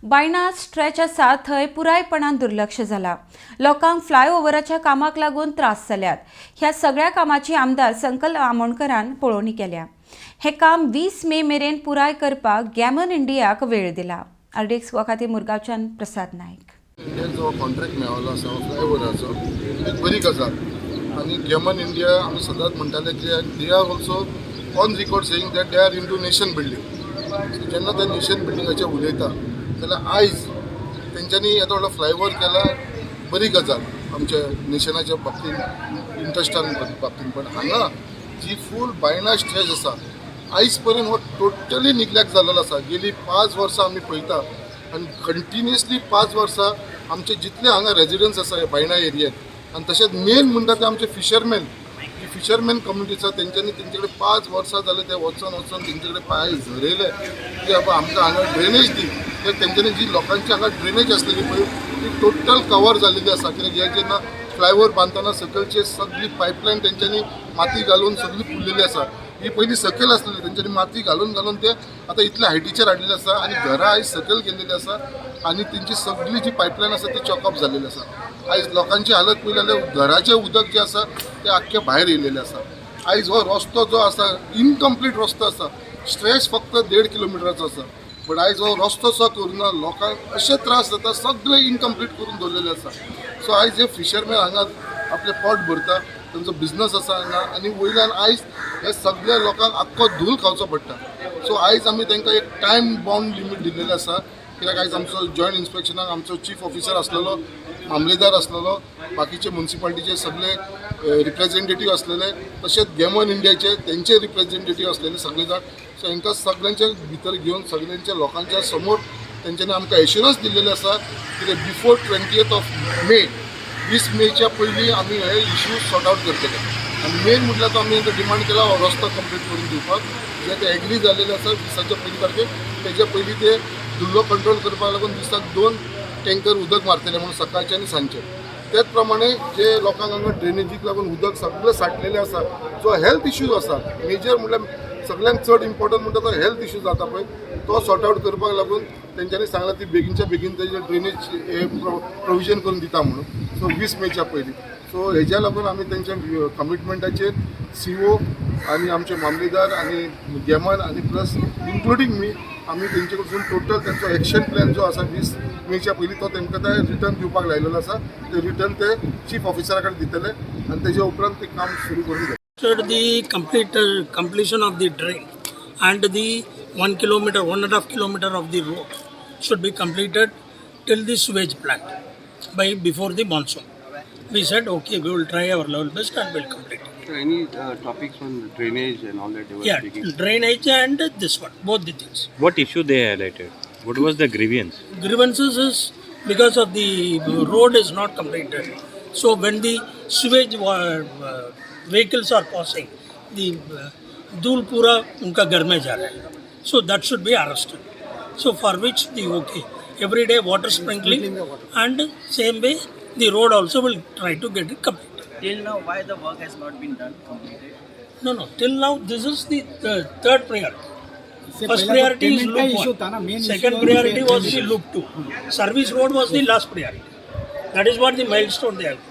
Baina stretch आसा थंय पुरायपणान दुर्लक्ष जाला. लोकांक फ्लायओव्हराच्या कामाक लागून त्रास जाल्यात. ह्या सगळ्या कामाची आमदार संकल्प आमोणकरान पळोवणी केल्या. हें काम 20 मे मेरेन पुराय करपाक गॅमन इंडियाक वेळ दिला. आरडीएक्स गोवा खातीर मुरगांवच्यान प्रसाद नायक. इंडियन जो कॉन्ट्रॅक्ट मेळिल्लो आसा फ्लायओवराचो, एक बरी गजाल आनी गॅमन इंडिया आमी सदांच म्हणटाले की they are also on record saying that they are into nation building. जेन्ना ते नेशन बिल्डिंगाचेर उलयता जाल्यार आयज तेंच्यांनी येदो व्हडलो फ्लायओवर केला, बरी गजाल आमच्या नेशनाच्या बाबतींत, इंट्रस्टान बाबतींत. पण हांगा जी फूल बायणा स्ट्रेच आसा, आयज पर्यंत हो टोटली निग्लेक्ट जाल्लो आसा. गेली 5 वर्सां आमी पळयता आनी कंटिन्युअसली 5 वर्सां आमचे जितले हांगा रेजिडंट्स आसा ह्या बायणा एरियेत आनी तशेंच मेन म्हणटा ते आमचे फिशरमॅन, जी फिशरमॅन कम्युनिटी आसा, तेंच्यांनी तेंचे कडेन 5 वर्सां जाले ते वचोन वचोन तेंचे कडेन पांय झरयले की बाबा आमकां हांगा ड्रेनेज दी. कित्याक तेंच्यांनी जी लोकांची हांगा ड्रेनेज आसलेली पळय, ती टोटल कवर जाल्लेली आसा. कित्याक हे जेन्ना फ्लायओवर बांदतना सकयलचे सगळी पायपलायन तेंच्यांनी माती घालून सगळी पुरलेली आसा. ही पयलीं सकयल आसलेली, तेंच्यांनी माती घालून घालून ते आतां इतल्या हायटीचेर हाडलेले आसा आनी घरां आयज सकयल गेल्लेली आसा आनी तेंची सगळी जी पायपलायन आसा ती चॉकअप जाल्लेली आसा. आयज लोकांची हालत पळयली जाल्यार घराचें उदक जें आसा तें आख्खें भायर येयलेलें आसा. आयज हो रस्तो जो आसा, इनकम्प्लीट रस्तो आसा. स्ट्रेच फक्त 1.5 किलोमिटराचो आसा, बट आयज हो रस्तो सो करुना लोकांक अशे त्रास जाता. सगळे इनकम्प्लीट करून दवरलेले आसा. सो आयज हे फिशरमॅन हांगा आपलें पोट भरता, तेंचो बिजनस आसा हांगा आनी वयल्यान आयज हे सगल्या लोकांक आख्खो धूल खावचो पडटा. सो आयज आमी तांकां एक टायम बाउंड लिमीट दिल्लेले आसा, कित्याक आयज आमचो जॉयंट इन्स्पेक्शनाक आमचो चीफ ऑफिसर आसलेलो, मामलेदार आसलेलो, बाकीचे मुन्सिपालिटीचे सगळे रिप्रेझेंटेटीव आसलेले, तशेंच गॅमन इंडियाचे तेंचे रिप्रेझेंटेटीव आसलेले सगळे जाण. सो हांकां सगळ्यांच्या भितर घेवन सगळ्यांच्या लोकांच्या समोर तेंच्यांनी आमकां एश्युरन्स दिल्लेले आसा कितें बिफोर 20th of May, 20 मेच्या पयलीं आमी हे इश्यू सॉर्ट आवट करतले. आनी मेन म्हटल्यार तो आमी डिमांड केला हो रस्तो कंप्लीट करून दिवपाक, जे ते एग्री जाल्लेले आसा 20च्या पयलीं तारखेक. तेच्या पयलीं ते धुल्लो कंट्रोल करपाक लागून दिसाक दोन टँकर उदक मारतले म्हणून, सकाळचे आनी सांजचे. तेच प्रमाणे जे लोकांक हांगा ड्रेनेजीक लागून उदक सगळें साठलेलें आसा, जो हेल्थ इश्यूज आसा, मेजर म्हटल्यार सगळ्यांत चड इम्पॉर्टंट म्हणटा तो हेल्थ इश्यू जाता पळय, तो सॉर्ट आवट करपाक लागून तेंच्यांनी सांगलां ती बेगीनच्या बेगीन तेजे ड्रेनेज हे प्रोविजन करून दिता म्हणून. सो 20 मेच्या पयलीं. सो हेज्या लागून आमी तेंच्या कमिटमेंटाचेर सीओ आनी आमचे मामलेदार आनी गॅमन आनी प्लस इन्क्लुडींग मी, आमी तेंचे कडसून टोटल तेंचो एक्शन प्लॅन जो आसा 20 मेच्या पयलीं, तो तेंकां ते रिटर्न दिवपाक लायलेलो आसा. ते रिटर्न ते चीफ ऑफिसरा कडेन दितले आनी तेजे उपरांत ते काम सुरू करून घेतले. The complete completion of the drain and the 1 kilometer, 1.5 kilometer of the road should be completed till the sewage plant by before the monsoon. We said, okay, we will try our level best and we'll complete it. So any topics on drainage and all that they were Yeah, speaking? Drainage and this one, both the things. What issue they highlighted? What was the grievance? Grievances is because of the road is not completed. So when the sewage vehicles are passing, the धूल पूरा उनका घर में जा रहा है. So that should be arrested. So for which the okay, every day water sprinkling and same way the road also will try to get it completed. Till now, why the work has not been done, completed? No, till now this is the third priority. First priority is loop one. Second priority was the loop two. Service road was the last priority. That is what the milestone they have.